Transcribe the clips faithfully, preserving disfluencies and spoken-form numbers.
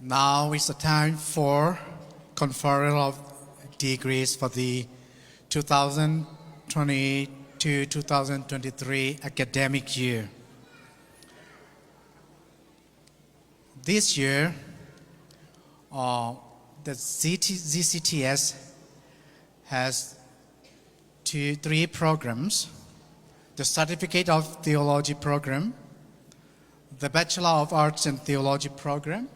Now is the time for conferral of degrees for the two thousand twenty-two two thousand twenty-three academic year. This year, uh, the Z T, Z C T S has two, three programs: the Certificate of Theology program, the Bachelor of Arts and Theology program,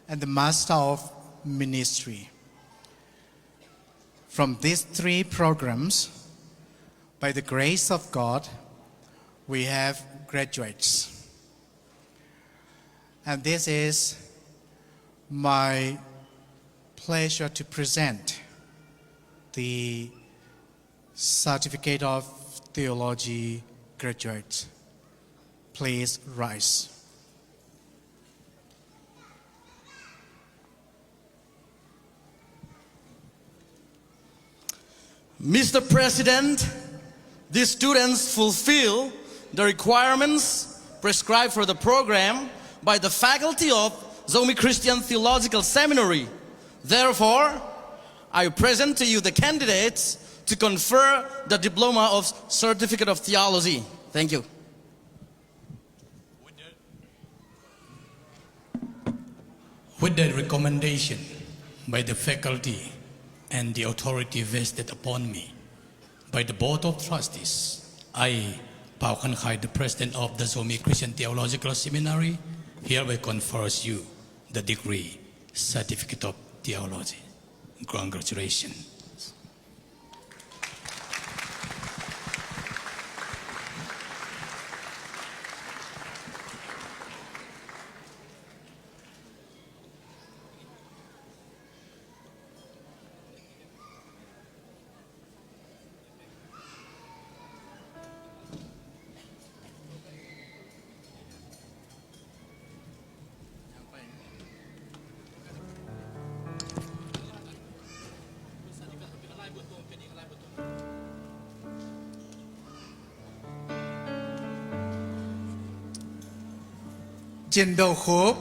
and the Master of Ministry. From these three programs, by the grace of God, we have graduates. And this is my pleasure to present the Certificate of Theology graduates. Please rise. Mister President, these students fulfill the requirements prescribed for the program by the faculty of Zomi Christian Theological Seminary. Therefore, I present to you the candidates to confer the diploma of Certificate of Theology. Thank you. With the recommendation by the faculty and the authority vested upon me by the Board of Trustees, I, Pau Khan Khai, the President of the Zomi Christian Theological Seminary, hereby confers you the degree, Certificate of Theology. Congratulations. Cin Do Khup.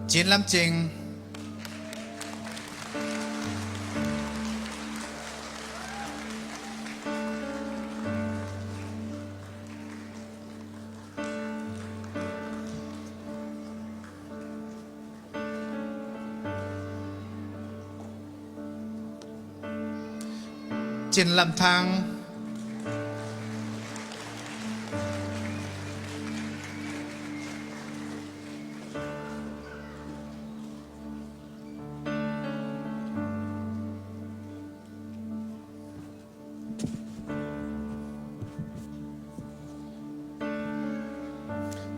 Cin Lam Cing. Cin Lam Thang.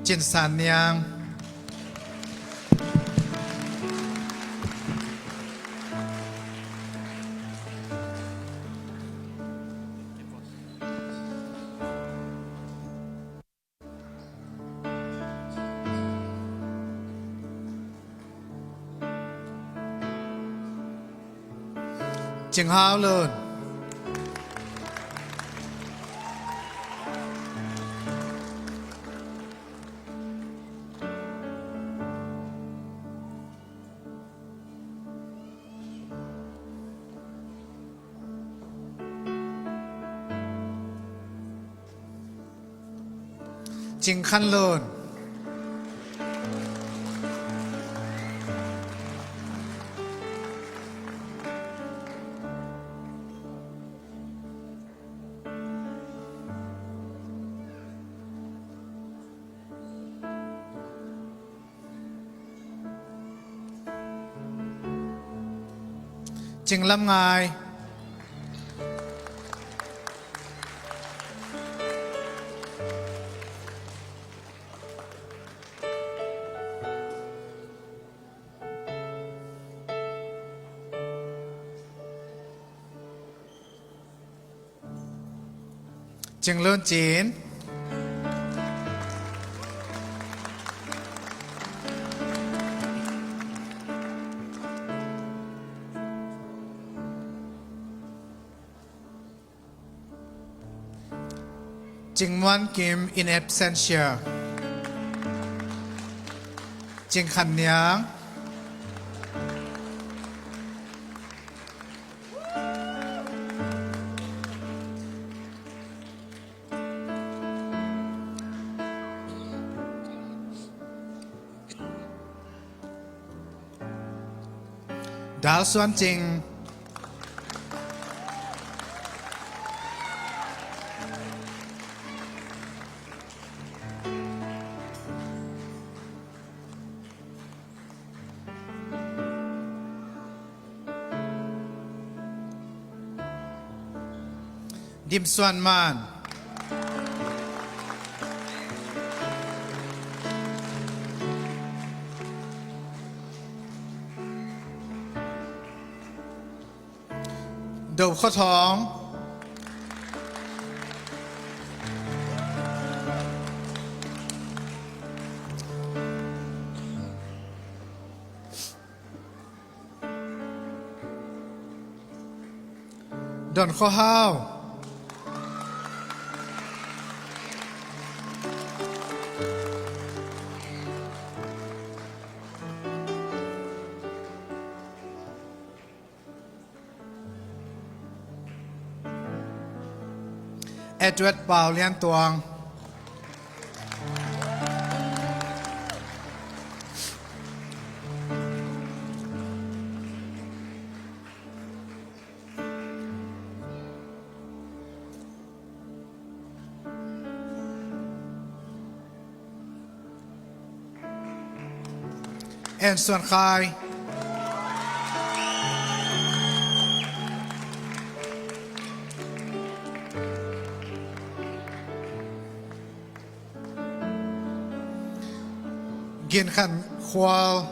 Cin San Niang. Cing Hau Lun. Cing Khan Lun. Cing Lam Ngai. Cing Lun Cin. Cing Muan Kim in absentia. Cing Khan Niang. Dal Suan Cing. Dim Suan Man. Do Khua Thawng. Don Khua Hau. Edward Pau Lian Tuang. En Suan Khai. Gin Khan Khual.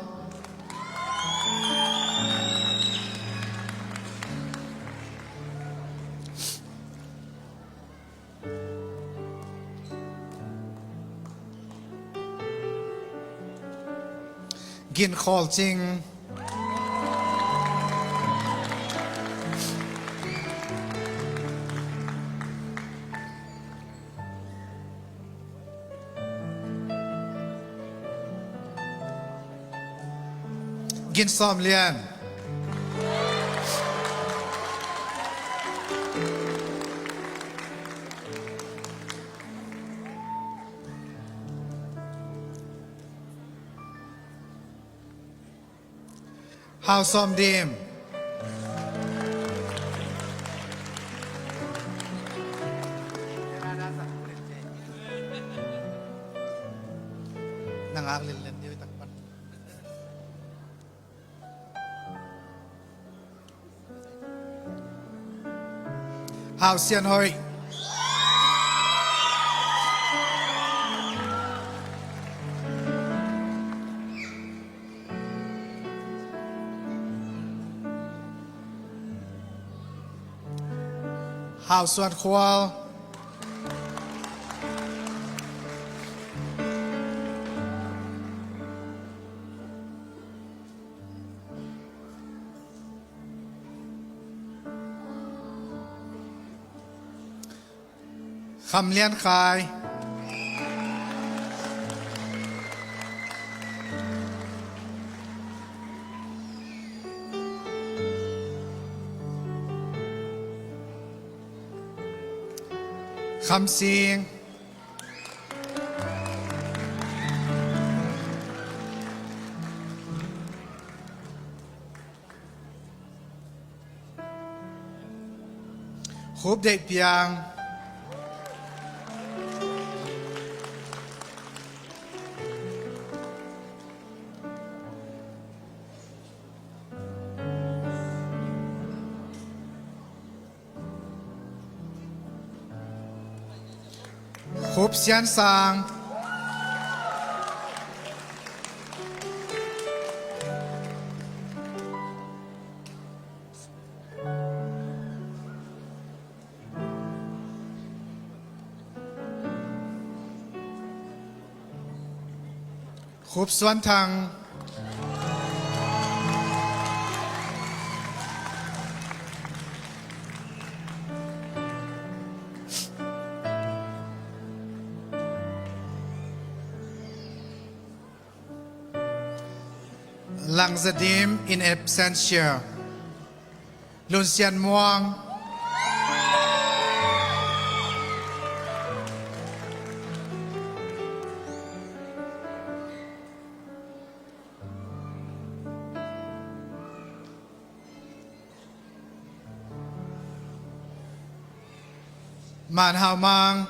Gin Khawl Cing. Gin Sawm Lian. Hau Sawm Dim. Na ngak lillen dih tak pan. Hau Sian Hoih. Hau Suan Khual. Kham Lian Khai. Kham Sing. Khup Deih Piang. Khup Sian Sang. Khup Suan Thang. Ang Zadim in absentia. Lun Sian Muang. Man Hau Mang.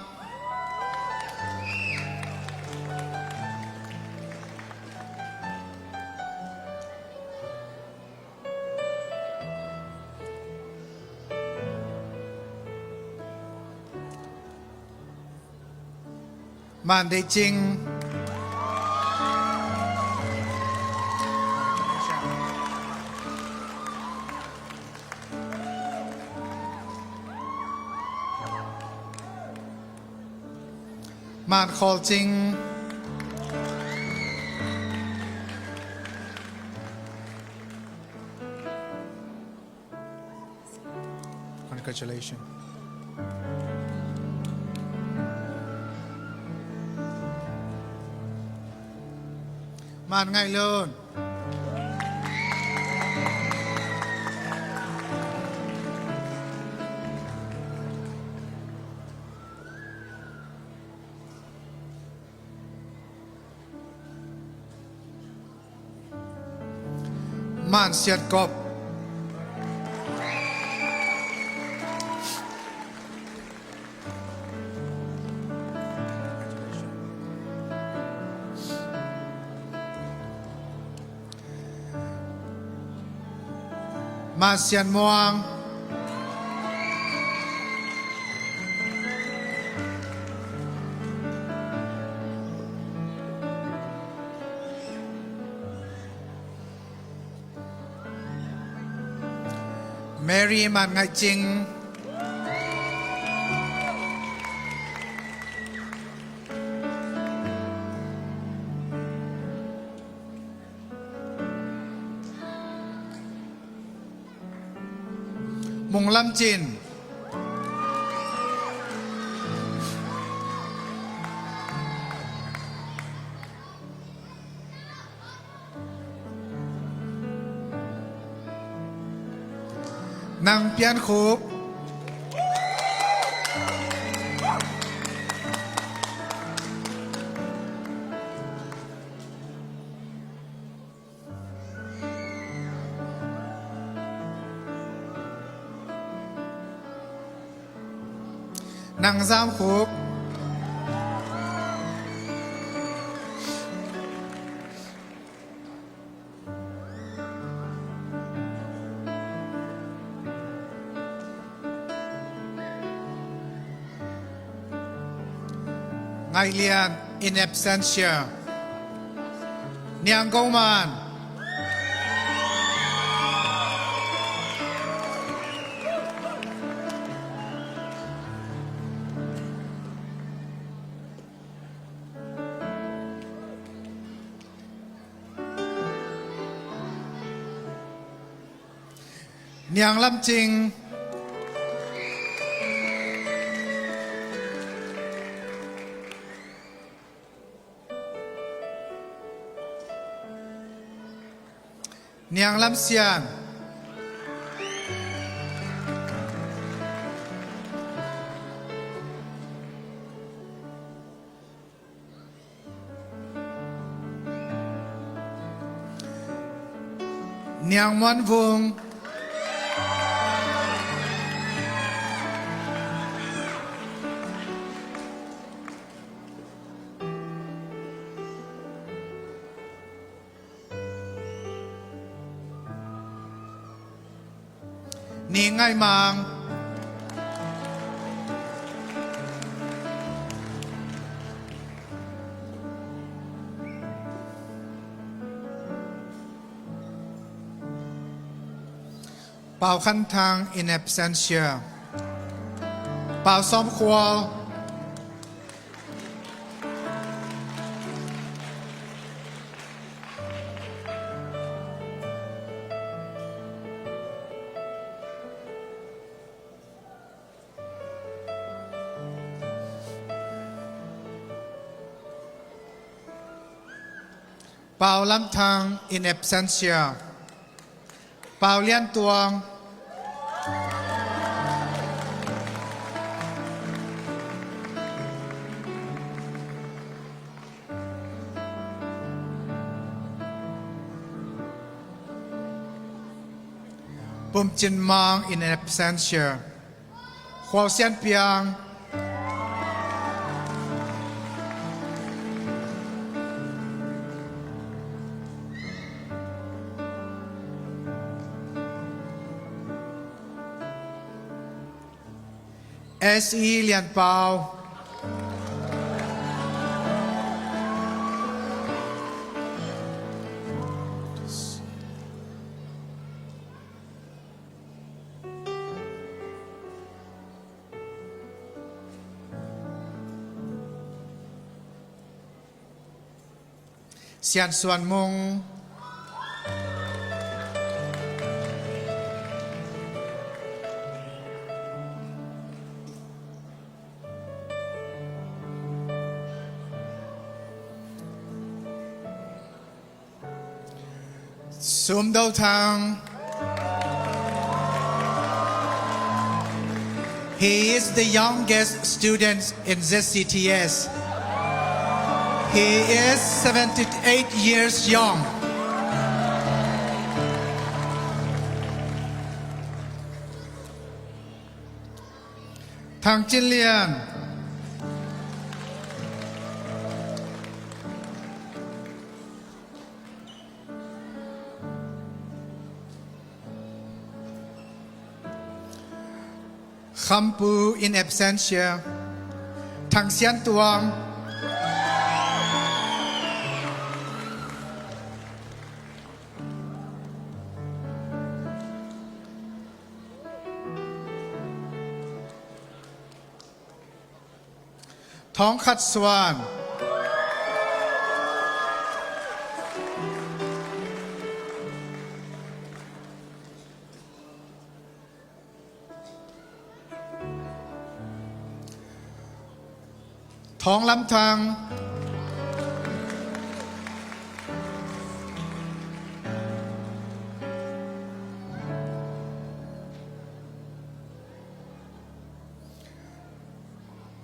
Man Deih Cing. Man Khawl Cing. Congratulations. Man Ngaih Lun. Man Sian Kop. Man Sian Muang. Mary Man Ngaih Cing. Mung Lam Cin. Nang Pian Khup. Nang Zam Khup. Ngaih Lian in absentia. Niang Go Man. Niang Lam Cing. Niang Lam Sian. Niang Muan Vung. Ni Ngaih Mang. Pau Khan Thang in absentia. Pau Sawm Khual. Pau Lam Thang in absentia. Pau Lian Tuang. Pum Cin Mang in absentia. Khual Sian Piang. S E Lian Pau. Sian Suan Mung. Sum Do Thang. He is the youngest student in Z C T S. He is seventy-eight years young. Thang Cin Lian. Kham Pu in absentia. Thang Sian Tuang. Thawng Khat Suan. Thawng Lam Thang.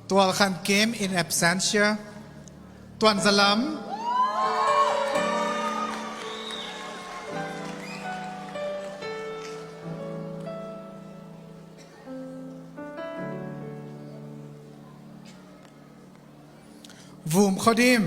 Tual Khan Kim in absentia. Tuan Za Lam. Vum Khua Dim.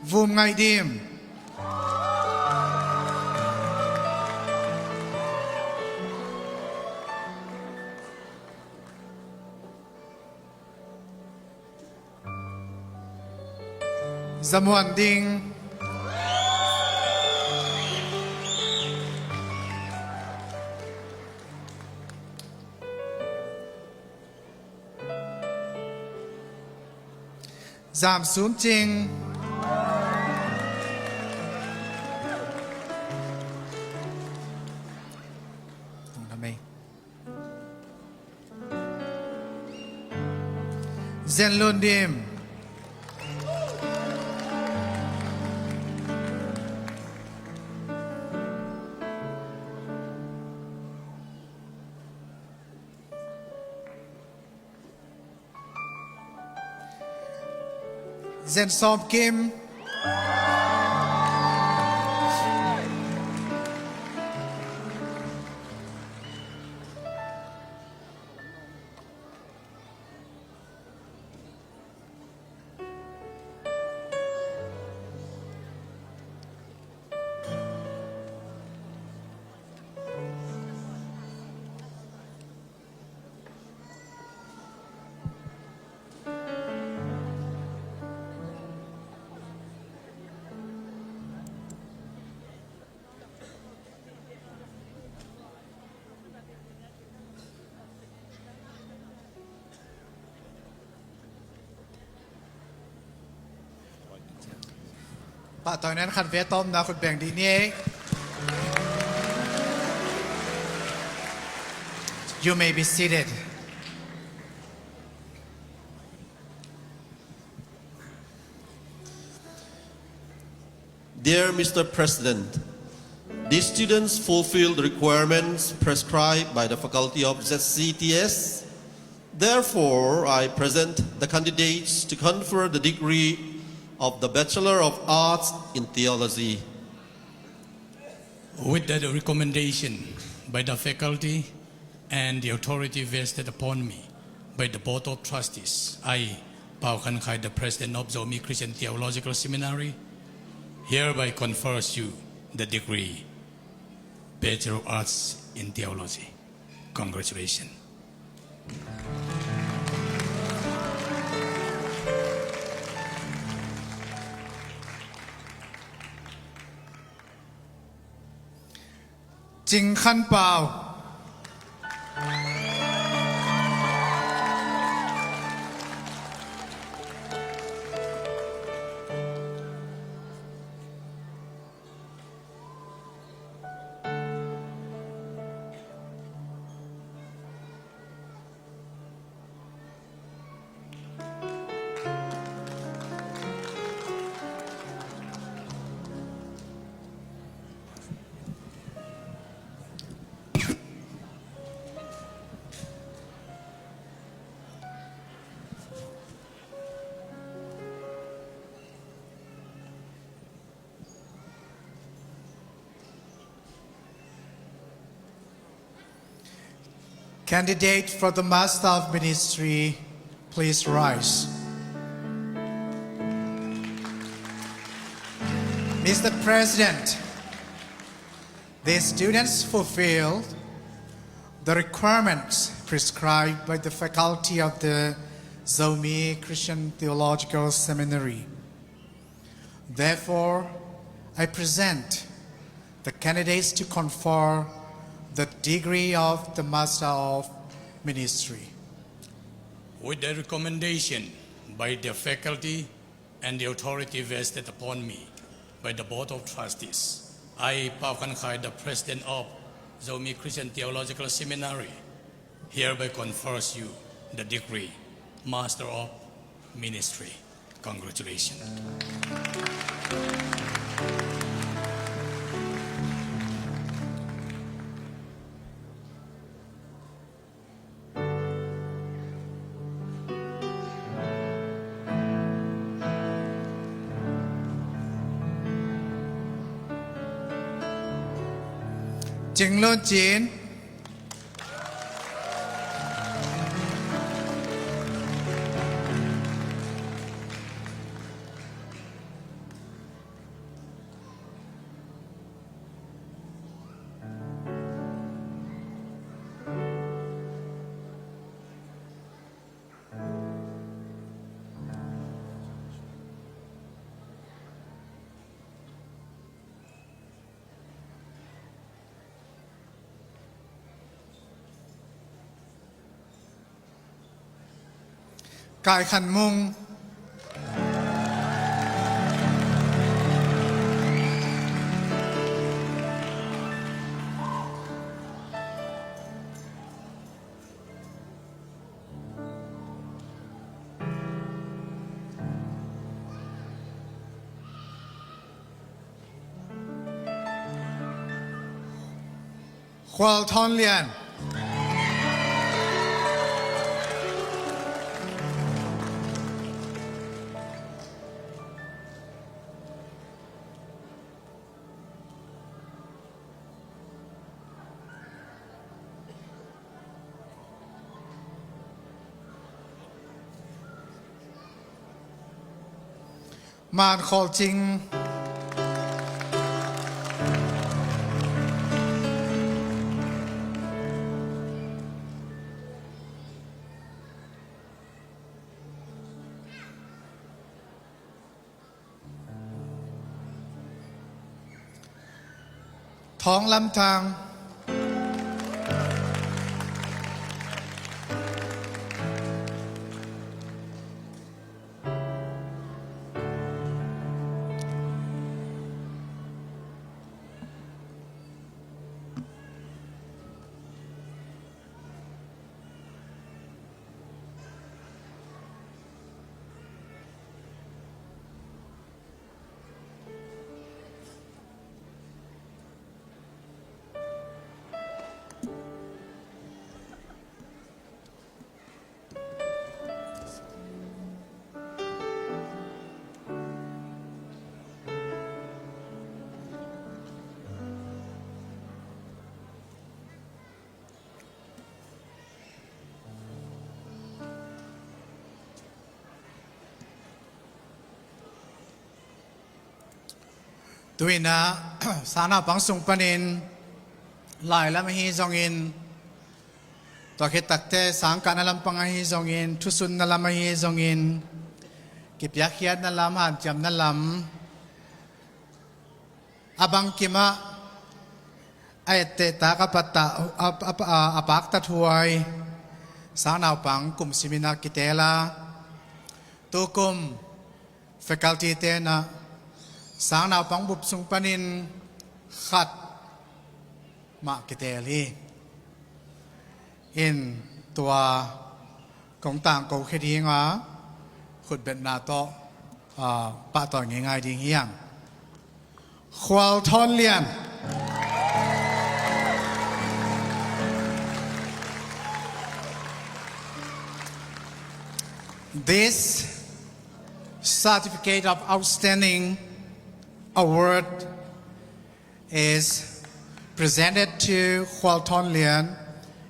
Vum Ngaih Dim. Za Muan Ding. Zam Sum Cing. Zen Lun Dim. Zen Sawm Kim. A, tawi nan khat ve tawmna khut beng dih ni. You may be seated. Dear Mister President, these students fulfill the requirements prescribed by the Faculty of Z C T S. Therefore, I present the candidates to confer the degree of the Bachelor of Arts in Theology. With the recommendation by the faculty and the authority vested upon me by the Board of Trustees, I, Pau Khan Khai, the President of Zomi Christian Theological Seminary, hereby confers you the degree Bachelor of Arts in Theology. Congratulations. Cing Khan Pau. Candidate for the Master of Ministry, please rise. Mister President, these students fulfilled the requirements prescribed by the faculty of the Zomi Christian Theological Seminary. Therefore, I present the candidates to confer the degree of the Master of Ministry. With the recommendation by the faculty and the authority vested upon me by the Board of Trustees, I, Pau Khan Khai, the President of Zomi Christian Theological Seminary, hereby confers you the degree Master of Ministry. Congratulations. Cing Lun Cin. Kai Khan Mung. Khual Thawn Lian. Man Khawl Cing. Thawng Lam Thang. Tu-in ah, sangnaupang sung panin, lai lam ahi zongin, tua khit takteh sangkahna lampang ahi zongin, thusunna lam ahi zongin, kipiakkhiatna lam, hanciamna lam, a bangkim ah, a ettehtak, a pattah, a, a, a, a paktat huai sangnaupang kum simin ah kiteel a, tukum faculty-te in ah sangnaupang bup sung panin khat mah kiteel hi. In tua kong tangko khia ding a, khutbetna tawh, ah, pahtawi ngeingai ding hi hang. Khual Thawn Lian. This Certificate of Outstanding Award is presented to Khual Thawn Lian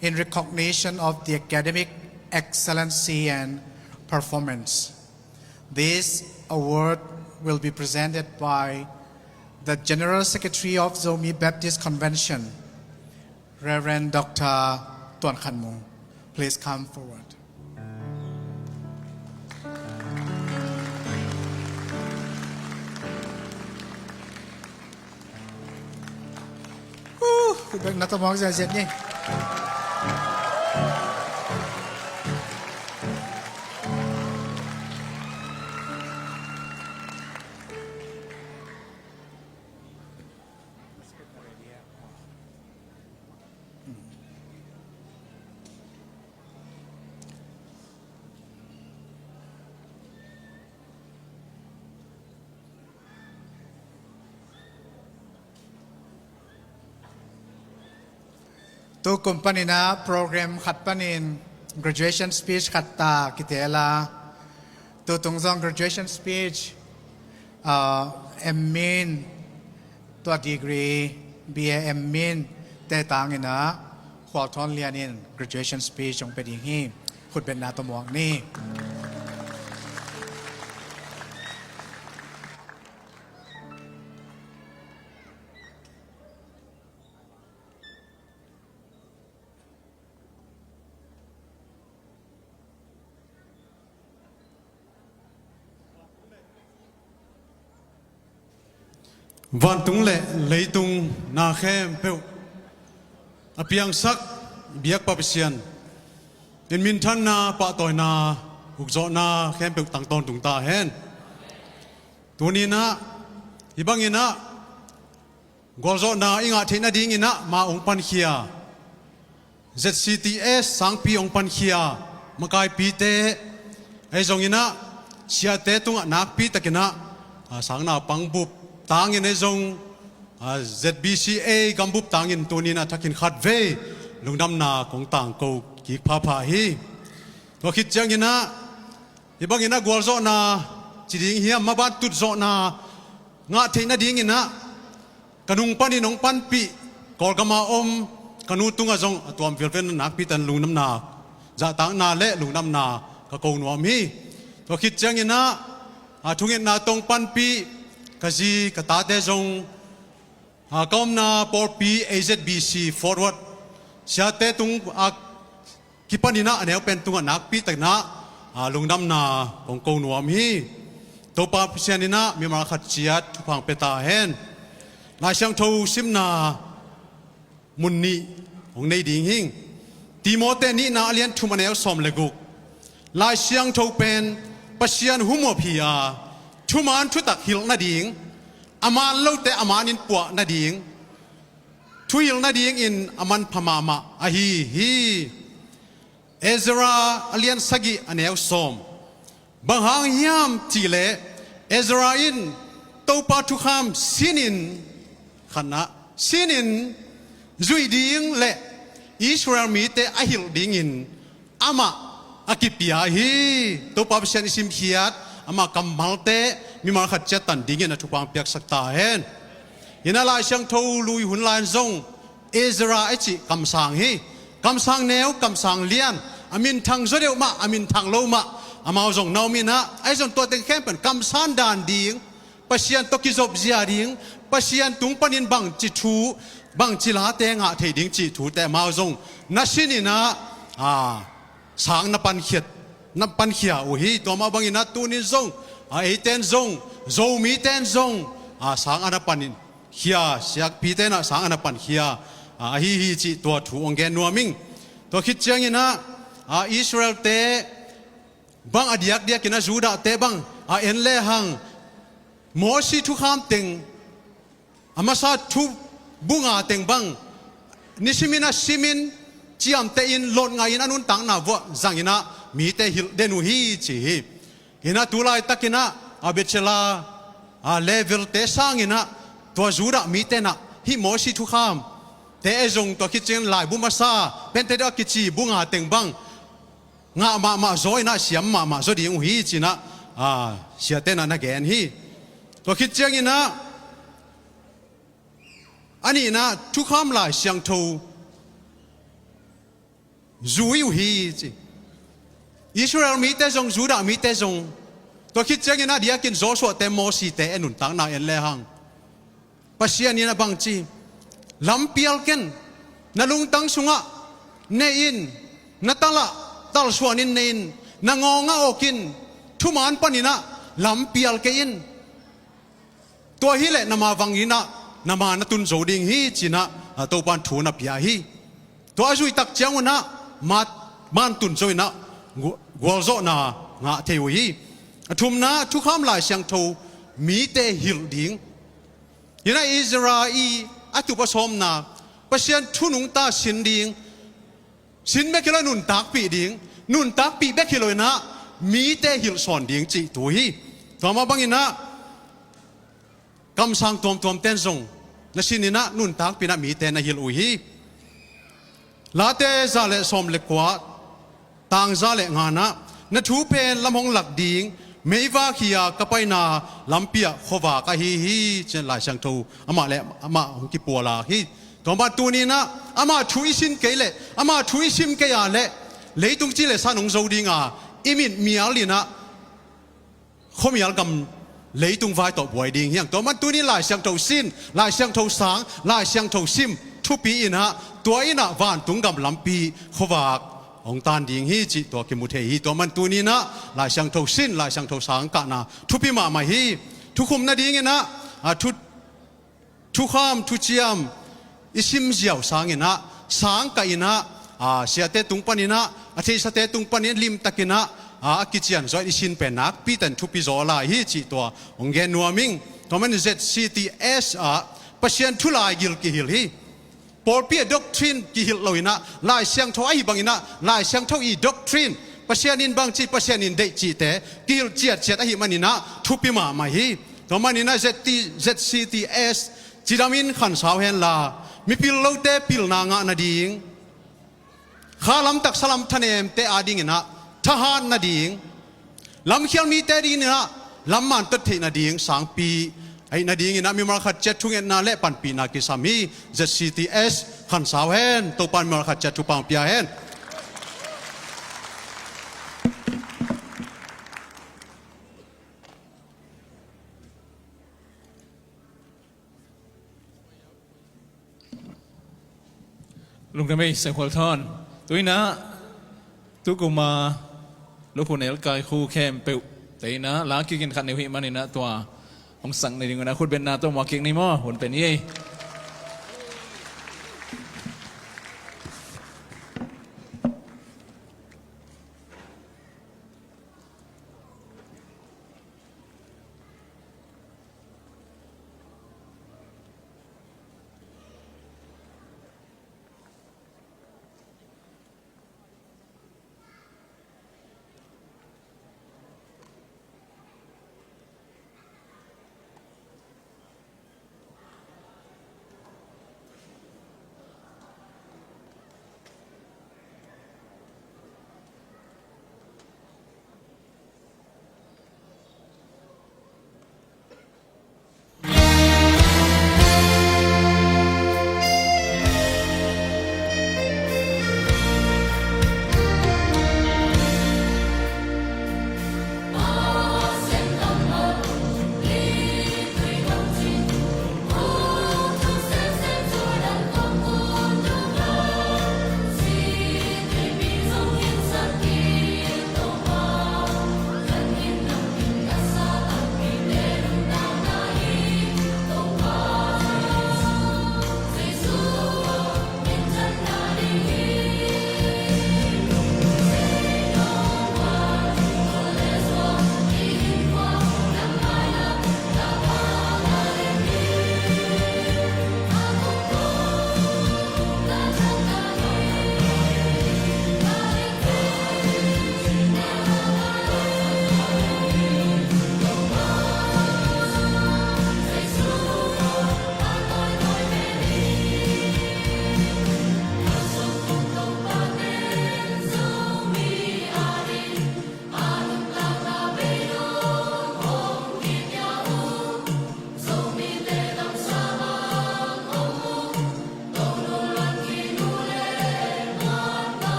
in recognition of the academic excellency and performance. This award will be presented by the General Secretary of Zomi Baptist Convention, Reverend Doctor Tuan Khan Mung. Please come forward. Uh, khutbetna tawh mawk ziahziah ni. Tukum panin ah program khat panin graduation speech khat ta kiteel a, tutung zong graduation speech, ah, M.Min, tua degree B A M.Min te tangin ah Khual Thawn Lian in graduation speech hong pia ding hi. Khutbetna tawh mawk ni. Vantung le leitung na khempeuh a piangsak biakpa Pasian in minthanna, pahtawina, ukzawhna khempeuh tang tawntung ta hen. Tuni-in ah, hih bangin ah gualzawhna i ngah theih nadingin ah ma hong pankhia, Z C T S sangpi hong pankhia makaipite, ahi zongin ah siate tungah nakpi takin ah, a, sangnaupang bup tangin ahi zong, a, Z B C A gambup tangin tuni-in ah thakin khatvei lungdamna kong tangko kik phapha hi. Tua khit ciangin ah, hih bangin ah gualzawhna ci ding hiam, maban tutzawhna ngah theih nadingin ah ka nung panin hong panpih, Kawlgam a om ka nu tungah zong a tuam vialvial in nakpi takin lungdamna, zahtakna le lungdamna ka ko nuam hi. Tua khit ciangin ah, a, thungetna tawh hong panpih ka zi ka tate zong, a, ka omna pawlpi A Z B C Forward siate tung a kipanin ah a neu pen tungah nakpi takin ah, a, lungdamna kong ko nuam hi. Topa Pasian in ah mimal khat ciat thupha hong pia ta hen. Lai Siangtho simna mun nih hong nei ding hing. Timote nihna a lian thum a neu sawm le guk. Lai Siangtho pen Pasian humop hi a, thuman thutak hilh nading, a man lote a manin puah nading, thuhilh nadingin a manpha mahmah ahi hi. Ezra a lian sagih a neu sawm. Bang hang hiam cihleh Ezra in Topa thukham sinin, khatna, sinin zuih ding le Israel mite a hilh dingin amah a kipia hi. Topa Pasian i simkhiat ama kammalte mimal khat ciat tan dingin a thupha hong piaksak ta hen. Hi-in ah Lai Siangtho lui hun lai-in zong Ezra i cih kamsang hi. Kamsang neu, kamsang lian, a minthang zaw deuh mah, a minthang lo mah, amau zong na om in ah, ahi zong tua teng khempeuh in kamsan dan ding Pasian tawh kizop zia ding, Pasian tung panin bangci thu, bangci late ngah thei ding cih thute amau zong na sininah, a, sang na pankhiat, na pankhia uh hi. Tua mah banginah tunin zong, a, eiten zong, Zomiten zong, a, sang a na panin khia, siakpite inah sang a na pankhia, a, ahi hi cih tua thu hong gen nuam ing. Tua khit cianginah, a, Israelte bang a diakdiakinah Judahte bang a en lehang Mosi thukham teng, a masa thu bunga teng bang nisimin a simin ciamtehin lotngaihin a nuntakna vuah zanginah mite hilh den uh hi ci hi. Inah tu laitakinah a bachelor, a, levelte sanginah tua Judah mite inah hih Mosi thukham te e zong tua khit ciangin laibu masa Pentateuch a kici bunga teng bang ngah mahmah zaw inah siam mahmah zaw ding uh hi cinah, a, siate inah na gen hi. Tua khit cianginah a nihnah thukham Lai Siangtho zui uh hi ci. Israel mite zong, Judah mite zong, tua khit cianginah diakin Joshua te, Mosi te e nuntakna en lehang Pasian inah bangci, lam pial ken, na lungtang sungah ne in, na talah talsuanin ne in, na ngawngah awkin, thuman paninah lam pial kei in. Tua hileh nama vanginah nama na tun zo ding hi cinah, a, Topan thu na pia hi. Tua a zuitak ciangunah ma, man tun zo inah gu-, gualzawhna ngah thei uh hi. A thumna, thukham Lai Siangtho mite hilh ding. Inah Ezra i a tup a sawmna, Pasian thu nungta sin ding, sin bek hi lo, nuntakpih ding, nuntakpih bek hi lo inah mite hilhsawn ding cih thu hi. Tua mah banginah kamsang tuamtuamten zong na sininah nuntakpih inah mite na hilh uh hi. Late za le sawm le kua, tang za le nganah, na thu pen lam hong lak ding meivak hi-a ka paina lampi ah khuavak ahi hi, ci-in Lai Siangtho amah le amah hong kipualak hi. Tua mah tuninah amah thu i sin kei leh, amah thu i sim kei a leh leitung ci le san hong zo dinga i mit mial inah khuamial gam leitung vai tawh buai ding hi hang. Tua mah tunin Lai Siangtho sin, Lai Siangtho sang, Lai Siangtho sim thupi inah tua inah vantung gam lampi khuavak hong tan ding hi cih tua kimu thei hi. Tua mah tuninah Lai Siangtho sin, Lai Siangtho sang kahna thupi mahmah hi. Thukhum nadinginah, a, thu thukham, thuciam i sim ziau sanginah, sang kah inah, a, siate tung paninah, a theihsate tung panin limtakinah, a, a kician zaw in i sin pen nakpi ten thupi zaw lai hi cih tua hong gen nuam ing. Tua manin Z C T S ah Pasian thu laigil kihilh hi. Pawlpi ah doctrine kihilh lo inah, Lai Siangtho ahi banginah, Lai Siangtho i doctrine, Pasian in bangci, Pasian in deih cihte kihilh ciatciat ahi maninah thupi mahmah hi. Tua maninah Z T, Z C T S cidamin khansau henla, mipil lote pilna ngah nading, kha lam taksa lam thanemte adinginah thahat nading, lamkhial mite dinginah lamman tot theih nading sangpi ahi nadinginah mimal khat ciat thungetna le panpihna kisam hi. Z C T S khansau hen. Topan mimal khat ciat thupha pia hen. Lungdam ei, Sia Khual Thawn. Tuinah, tukuma, lukhu nelkai khu khempeuh, teinah la kikin khat neu hih maninah tua hong sak ni dingunah khutbetna tawh muak kik ni maw, hun pen hi ei.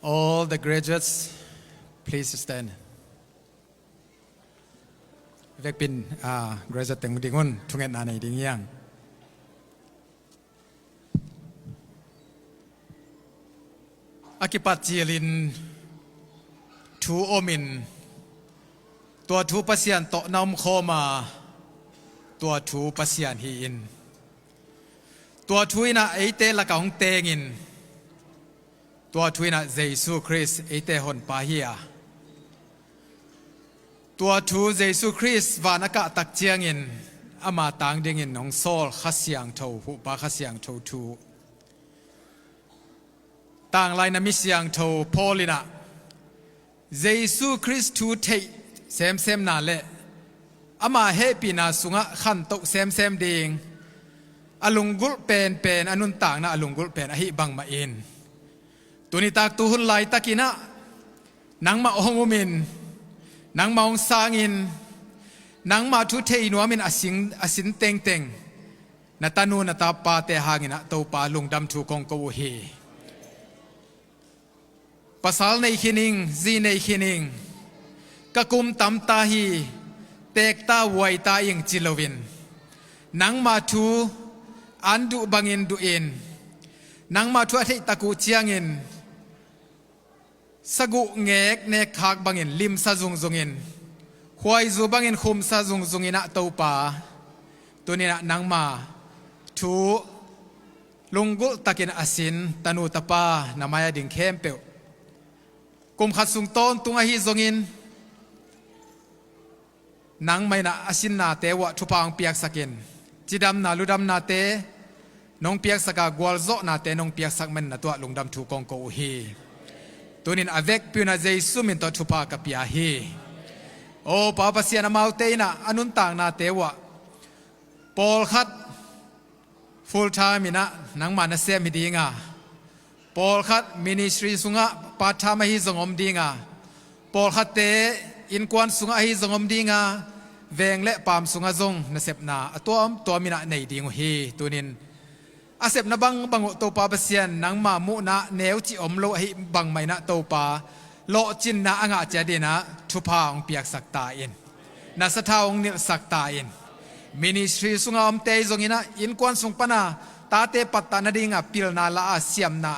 All the graduates, please stand. Vekpi in, ah, graduate teng ding un, thungetna nei ding hi hang. A kipat cilin thu omin, tua thu Pasian tawh na omkhawm a, tua thu Pasian hi-in, tua thu in ah eite lakah hong tengin, tua thu in ah Jesu Khrist eite honpa hi a, tua thu Jesu Khrist van a kahtak ciangin ama tang dingin hong sawl Kha Siangtho, Huhpa Kha Siangtho thu. Tanglai na mi siangtho Paul in ah Jesu Khrist thu theih semsemna le ama hehpihna sungah khantoh semsem ding a lunggulh penpen, a nuntakna a lunggulh pen ahi bangmah in, tuni tak tu hun laitakin ah nangmah hong umin, nangmah hong sangin, nangmah thu thei nuamin a sin, a sin tengteng na tanu na tapate hangin ah Topa lungdam thu kong ko uh hi. Pasal nei khin ing, zi nei khin ing, ka kum tamta hi, teekta vuaita ing ci loin, nangmah thu an duh bangin duhin, nangmah thu a theihtak uh ciangin saguh ngek nekkhak bangin limsa zungzungin, khuaizu bangin khumsa zungzungin ah Topa, tuni in ah nangma thu lunggulh takin a sin tanu tapa na mai-a ding khempeuh, kum khat sung tawntung ahi zongin, nangmah in ah a sinnate uh ah thupha hong piaksakin, cidamna ludamnate nong piaksak a, gualzawhnate nong piaksak manin na tuah lungdam thu kong ko uh hi. Tunin a vekpi un ah Jesu min tawh thupha ka pia hi. O Pa Pasian, amaute in ah a nuntaknate uh ah pawlkhat full time in ah nangma nasem hi ding a, pawlkhat ministry sungah part time ahi zong om ding a, pawlkhatte innkuan sungah ahi zong om ding a, veng le paam sungah zong nasepna a tuamtuam in ah nei ding uh hi. Tunin a sepna bangbang uh Topa Pasian, nangma muhna neucih om lo ahi bangmah in ah Topa, lawhcinna a ngah ciat in ah thupha hong piaksak ta in, na sathau hong nilhsak ta in. Ministry sungah omte zong in ah innkuan sung pan a tate pattah nading a pilna la a siamna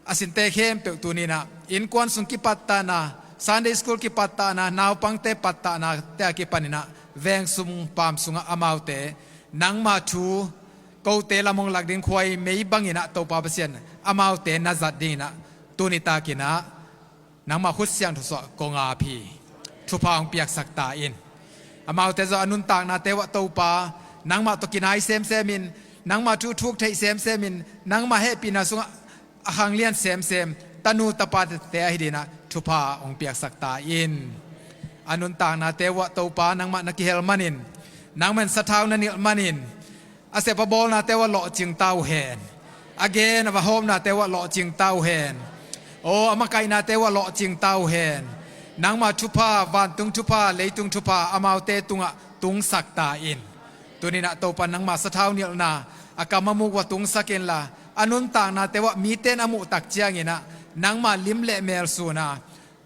a sinte khempeuh tuni in ah innkuan sung kipattahna, Sunday school kipattahna, naupangte pattahnate a kipan in ah veng sung paam sungah amaute nangma thu kote lam hong lak ding khuai mei bangin ah Topa Pasian, amaute na zat dingin ah tuni takin ah nangma khut siangtho sungah kong ap hi. Thupha hong piaksak ta in. Amaute zong a nuntaknate uh ah Topa, nangmah tawh kinai semsem in, nangma thu thuk theih semsem in, nangma hehpihna sungah a khanglian semsem tanu tapate ahi dingin ah thupha hong piaksak ta in. A nuntaknate uh ah Topa, nangmah na kihel manin, nangmah in sathau na nilh manin, a sep a bawlnate uh ah lawhcing ta uh hen. A gen a va hawmnate uh ah lawhcing ta uh hen. Aw, a makaihnate uh ah lawhcing ta uh hen. Nangma thupha, vantung thupha, leitung thupha amaute tungah tungsak ta in. Tuni in ah Topa, nangma sathau nilhna a kam a muk uh ah tungsak inla, a nuntaknate uh ah mite in a muh tak ciangin ah nangma lim le mel sun a,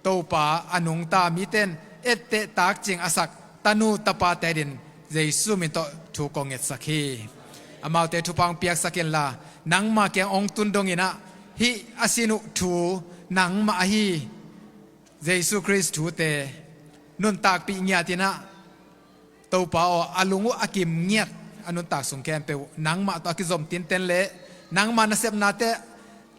Topa, a nungta mite in etteh takcing a sak tanu tapate adingin Jesu min tawh thu kong ngetsak hi. Amaute thupha hong piaksak inla, nangma kiang hong tun dongin ah hih a sin uh thu nangmah ahi Jesu Khrist thute nuntakpih ngiat in ah, Topa aw, a lung uh a kim ngiat a nuntak sung khempeuh uh nangmah tawh a kizom tinten le nangma nasepnate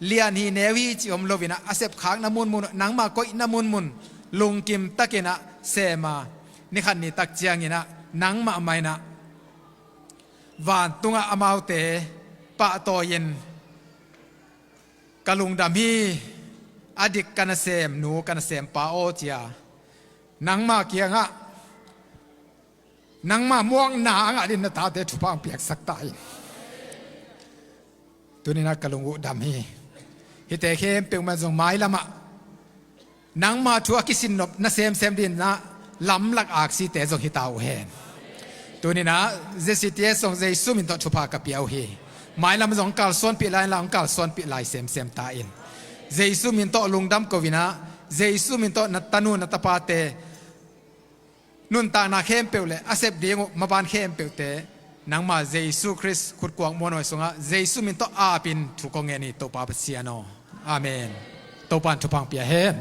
lian hi, neu hi cih om loin ah, a sepkhakna munmun uh, nangma koihna munmun lungkim takin ah sem a, ni khat ni tak ciangin ah nangmah mah in ah vantungah amaute pahtawi-in, "Ka lungdam hi, a dik ka nasem nu, ka nasem pa aw," ci-a nangma kiangah nangma muakna a ngah dingin na tate thupha hong piaksak ta in. Tuni-in ah ka lung uh dam hi. Hihte khempeuh mah zong mailamah nangma thu a kisinnopna semsem dingin ah lamlak aksite zong hi ta uh hen. Tuni-in ah Z C T S zong Jesu min tawh thupha ka pia uh hi. Mailam zong kalsuanpih lai inla, hong kalsuanpih lai semsem ta in. Jesu min tawh lungdam ko inla, Jesu min tawh na tanu na tapate nuntakna khempeuh le a sep ding uh maban khempeuhte nangma Jesu Khrist khutkuang muanhuai sungah Jesu min tawh apin thu kong ngen hi, Topa Pasian aw. Amen. Topa in thupha pia hen.